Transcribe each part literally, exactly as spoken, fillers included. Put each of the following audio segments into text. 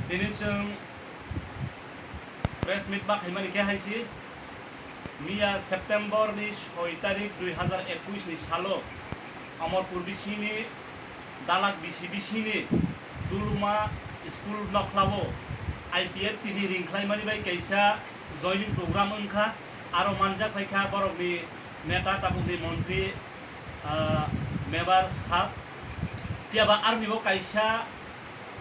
Tini chwng press meet ma khaimani khe hai si, miya September ni soi tarik dui hazar ekush ni salo Amarpur bisini Dalak bisi bisini Duluma school nokhlao I P F T ni ring khlaimani bai kaisa joining program wngkha. Aro manjak phaikha borokni neta tabukni montri, ah, mebar sab. Phiya ba army bo kaisa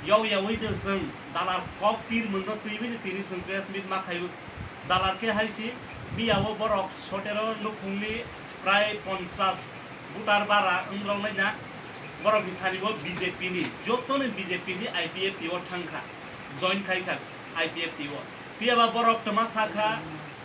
yau yaui no chwng dalar kok pir mungno twiwi no tini chwng press meet ma khaio. Dalar khe hai si, miya o borok sotero nukhungni prai ponchas voter bara wng rok nai na. Borok ni thani bo B J P ni, joto ni B J P ni I P F T o thang kha, join khai kha I P F T o. Phiya ba borok twma sa kha,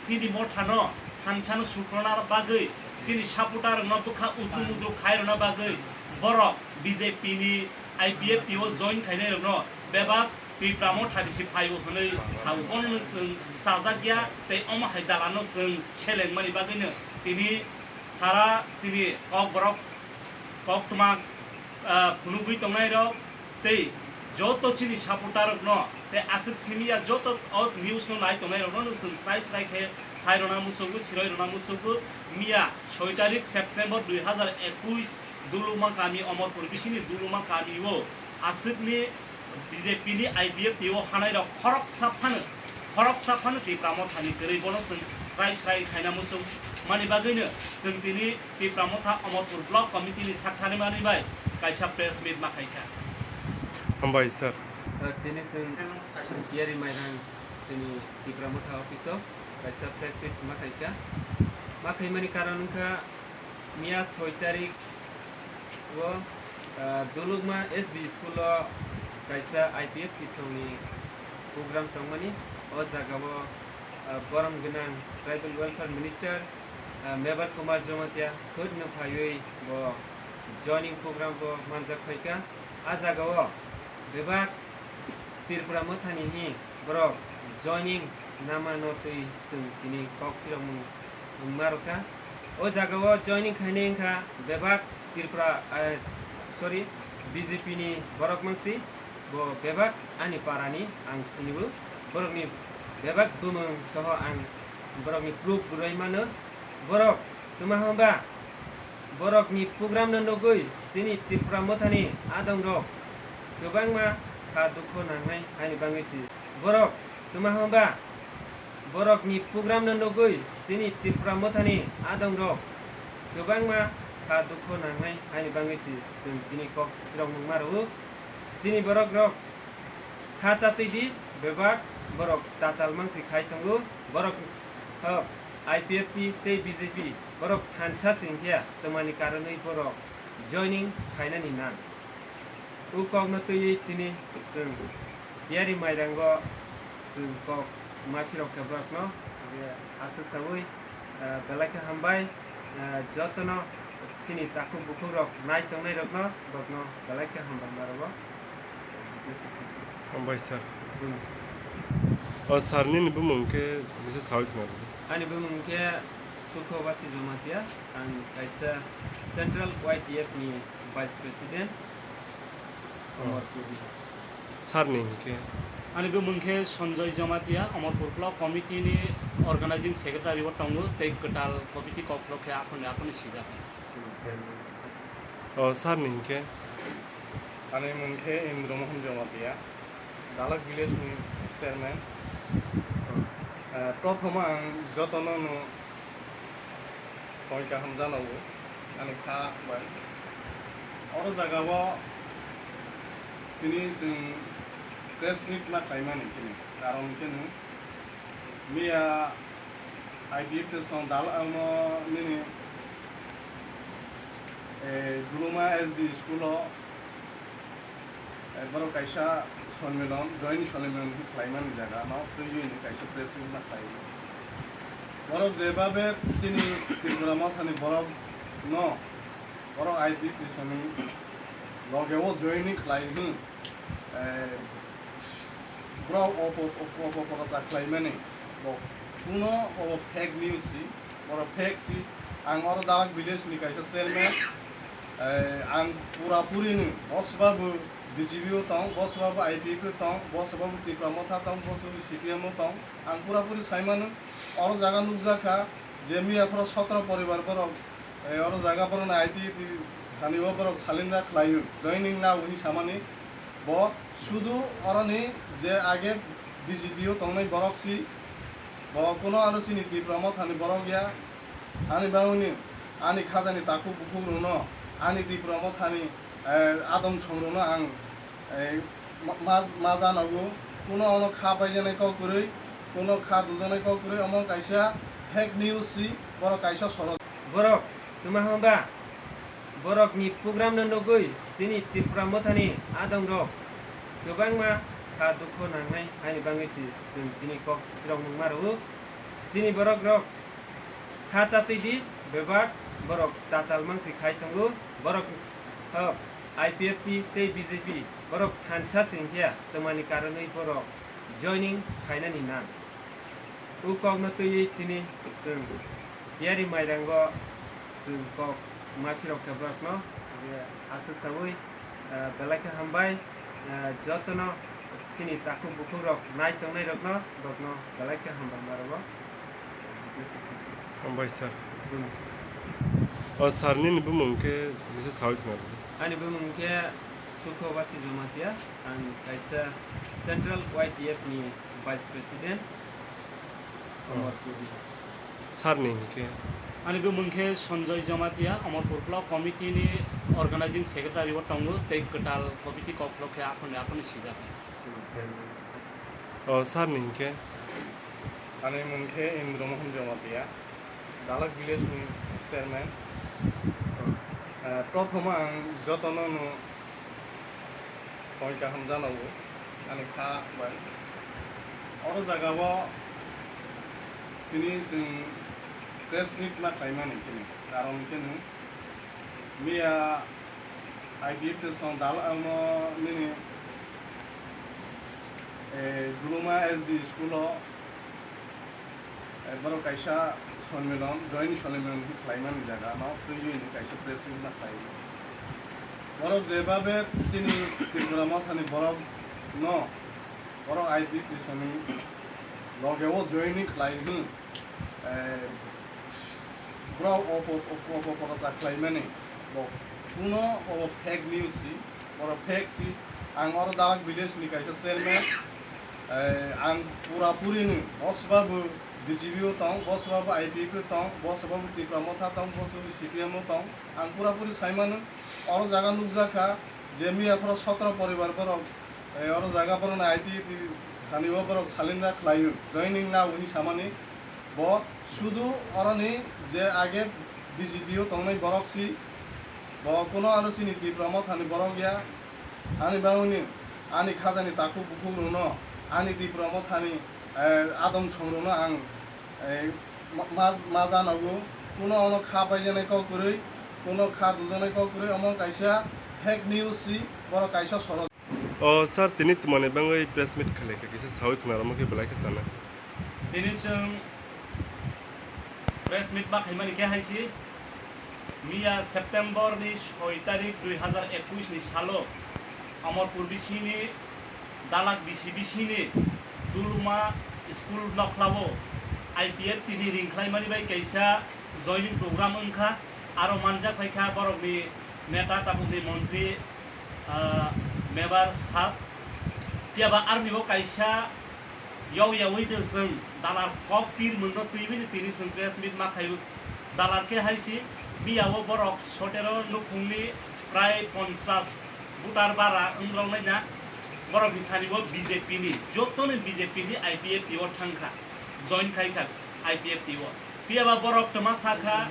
chini mothano thansa no sukrona bagwi, chini supporter rok no bwkha utru mutru khai rwna bagwi borok B J P ni I P F T o join khainai rok no bebak Tipra motha ni si phai o hwnwi sa o. Bono no chwng chajak ya tei omo hai dalar no chwng seleng mani bagwi no tini sara chini Kokborok koktwma, ah, phunugwi tongnai rok tei joto chini supporter rok no tei aswk simi ya joto o news no nai tongnai rok no chwng srai srai khe sai rwna muchungo, siroi rwna muchungo. Miya soi tarik September dui hazar ekush Duluma kami, Omorpur bisini Duluma kami o aswkni B J P ni I P F T o hanai rok khoroksa phano, khoroksa phano Tipra mothani kwrwi bono chwng srai srai khaina muchung mani bagwino chwng tini Tipra motha Omorpur block committee ni sakthani mani bai kaisa press meet ma khaikha. Hambai sir. Uh, tini chwng Tiyari Mairang chini Tipra motha office o kaisa press meet ma khaikha. Ma khaimani karon wngkha miya soi tarik o, ah, Dulukma S B school o kaisa I P F T songni program tongmani. O jaga o, ah, borom gwnang Tribal Welfare Minister, ah, Mebar Kumar Jamatia khud no phaiwi bo joining program bo manjak phaikha. A jaga o bebak Tripura mothani hi borok joining nama no twi chwng tini kok phirokmung wngma rwkha. O jaga o joining khainai wngkha bebak Tripura, eh, sorry, B J P ni borok mangsi, bo bebak ani para ni ang sini bo, borok ni bebak bumung soho ang borok ni proof rwui mano. Borok twma hwnba borok ni program no nugui chini Tripura mothani adong rok kwbangma kha dukho nangnai haini bangwi si. Borok twma hwnba borok ni program no nugui chini Tripura mothani adong rok kwbangma kha dukho nangnai haini bangwi si chwng tini kok phirok mungma rwo. Chini borok rok kha tatwi di bebak borok tatal mangsi khai tongo. Borok, oh, I P F T tei B J P borok thansa se hwnkhe twmani karonwi borok joining khainani nang. O kokno twiwi tini chwng Tiyari Mairango chwng kok ma phirok khe borokno, hwnkhe aswk saui, ah, belai khe hambai, ah, jotono chini takhuk bukhuk rok nai tongnai rokno, borokno belai khe hambai ma rwo. Hambai sir. Hmm. O sir nini bumung khe bisa saui khna rw. Ani bumung khe Sukho Basi Jamatia, ang kaisa Central Y T F ni Vice President. Oh. Amarpur ni. Sir ni hinkhe? Ani bumung khe Sanjoy Jamatia, Amarpur Block Committee ni Organizing Secretary bo tongo, tei kwtal committee kokrok khe aphuruni aphuruni sijak. Oh, sir ni hinkhe? Ani mung khe Indra Mohan Jamatia, Dalak village ni chairman. Eh, prothom ang jotono no thoi kaham janago, ani kha bai. Oro jaga o tini chwng press meet ma khlaimani khe ni karon khe no miya I P F T song dal amo nini, eh, Duluma S D school o, eh, borok kaisa sonmilon, joint sonmilon khlaimani jaga no twiwi ni kaisa press meet ma khlai. Borok jebabe chini Tripura mothani borok no, borok I P F T song loge o join khlai hwn. Eh, borok opo-, opo-, opo-, opoprochar khlaimani, bo kuno obo fake news si, borok fake si. Ang oro Dalak village ni kaisa chairman, eh, ang pura puri no bosba bo B J P o tong, bo soba bo I P F o tong, bo soba bo Tipra Motha tong, bo soba bo C P M o tong. Ang pura puri sai mano, oro jaga nukjak kha je miya phoro sotro poribar borok, eh, oro jaga borokno I P F thani o borok salenda khlaio, joining na hwnwi samani. Bo sudu oroni je age B J P o tongnai borok si, bo kuno ano chini Tipra Mothani borok ya. Ani bagwini ani khajani takhuk bukhuk rokno, ani Tipra Mothani, eh, adong song rokno ang, eh, ma, ma, ma janago. Kuno ono kha baijaknai kok kwrwi, kuno kha dujaknai kok kwrwi, omo kaisa fake news si, borok kaisa soro. Borok twma hwnba, borokni program no nugwi chini Tripura Mothani adong rok kwbangma kha dukhu nangnai, haini bagwi si chwng tini kok phirok nungma rwo. Chini borok rok kha tatwi di, bebak borok tatal mangsi khai tongo. Borok, oh, I P F T tei B J P borok thansa se wngkhe twmani karonwi borok joining khainani nang. O kokno twiwi tini chwng tiyari mairango chwng kok ma phirok khe borokno je aswk saui, ah, belai khe hambai, ah, jotono chini takhuk bukhuk rok nai tongnai rokno, rokno belai khe hambai ma rwo. Hambai sir. Hmm. O sir nini bumung khe bisa saui khna rw. Ani bumung khe Sukho Basi Jamatia, ang kaisa Central Y T F ni Vice President. Oh. Amarpurni. Sir ni hinkhe? Ani bumung khe Sanjoy Jamatia, Amarpur Block Committee ni Organizing Secretary o tongo, tei kwtal committee kokrok khe aphano aphano sijak. Oh, sir ni hinkhe? Ani mung khe Indra Mohan Jamatia, Dalak village ni chairman. Oh. Eh, prothom ang jotono no Khoi kaham jana o ani kha bai. Oro jaga o tini chwng press meet ma khlai mani khe ni, karon khe ni miya I P F T song dal amo nini, eh, Duluma S D school o Eh, borok kaisa sonmilon, joint sonmilon khlaimani jaga no twiwi ni kaisa press meet ma khlai. Borok jebabe chini Tripura Mothani borok no, borok I P F T ni loge o joining khlai hwn. Eh, borok opo, opo, opo, opo, khlaimani bo kuno obo fake news si. Oro fake si, ang oro Dalak village ni kaisa chairman. Eh, ang pura puri ni, bo soba bo B J P o tong, bo soba bo I P F o tong, bo soba bo Tipra Motha tong, bo soba bo C P M o tong. Ang pura puri sai mano, oro jaga nukjak kha je miya phoro sotro poribar borok, eh, oro jaga borok no I P F thani o borok salenda khlaio, joining na hwnwi samani. Bo sudu oroni je age B J P o tongnai borok si, bo kuno ano chini Tipra Mothani borok ya. Ani bagwini ani khajani takhuk bukhuk rokno ani Tipra Mothani, eh, adong song rokno ang, eh, ma, ma, ma janago. Kuno ono kha baijaknai kok kwrwi, kuno kha dujaknai kok kwrwi, omo kaisa fake news si, borok kaisa soro. O sir, tini twmani bagwi press meet khlai kha, kisa saui khna rwma khe belai khe sana. Tini chwng press meet ma khaimani khe hai si, miya September ni soi tarik dui hazar ekush ni salo Amarpur bisini Dalak B C B C ni Duluma school nokhlao I P F T ni ring khlaimani bai kaisa joining program wngkha, aro manjak phaikha borokni neta tabukni montri, ah, member sab. Phiya ba aroni bo kaisa yau yaui de chwng dalar kok pir mungno twiwi ni tini chwng press meet ma khaio. Dalar khe hai si, miya o borok sotero nukhungni prai ponchas voter bara wng rok nai na. Borok ni thani bo B J P ni, joto ni B J P ni I P F T o thang kha, join khai kha I P F T o. Phiya ba borok twma sakha,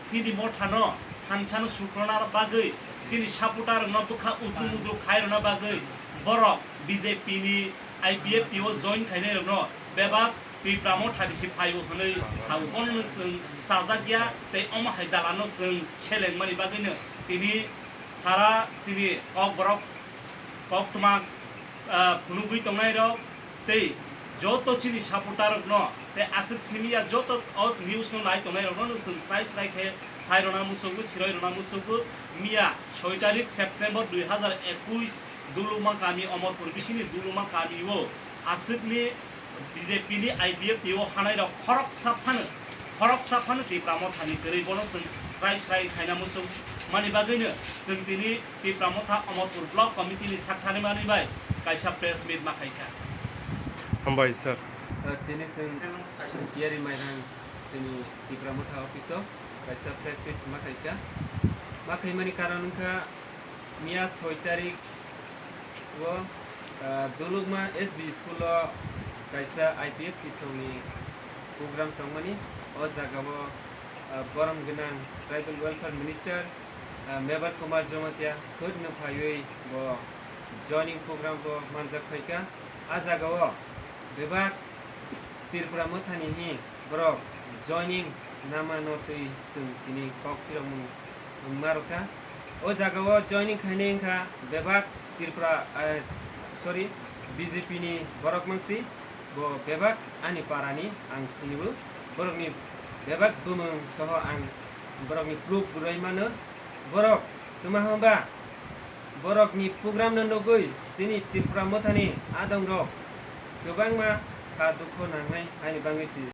chini mothano thansano sukrona bagwi, chini supporter rokno bwkha uthum uthum khai rwna bagwi borok B J P ni I P F T o join khainai rokno bebak Tipra Motha ni si phaio hwnwi sao. Bono no chwng chajak ya tei omo hai dalano chwng seleng mani bagwi no tini sara chini Kokborok koktwma, ah, phunugwi tongnai rok tei joto chini supporter rokno tei aswk simi ya joto o news no nai tongnai rokno no chwng srai srai khe sai rwna muchungo, siroi rwna muchungo. Miya soi tarik September dui hazar ekush Duluma kami, Omorpur bisingni Duluma kami o aswkni B J P ni I P F T o hanai rok khoroksa phano, khoroksa phano Tipra Motha ni kwrwi bono chwng srai srai khaina muchung mani bagwino chwng tini Tipra Motha Omorpur Block Committee ni sakthani mani bai kaisa press meet ma khaikha. Hambai sir. Tini chwng kaisa tiyari mairang chini Tipra Motha office o kaisa press meet ma khaikha. Ma khaimani karon wngkha miya soi tarik o, ah, Dulukma S B school o kaisa I P F T songni program tongmani. O jaga o, ah, borom gwnang Tribal Welfare Minister, ah, Mebar Kumar Jamatia khwtwno phaiwi bo joining program bo manjak phaikha. A jaga o bebak Tripura Mothani hi borok joining namano twi chwng tini kok phirokmung wngma rwkha. O jaga o joining khainai wngkha bebak Tripura, eh, sorry, B J P ni borok mangsi, bo bebak ani parani ang sinibo, borokni bebak bumung soho ang borokni proof rwui mano. Borok twma hwnba borokni program no nugui chini Tripura Mothani adongrok kwbangma kha dukho nangnai haini bagwi si.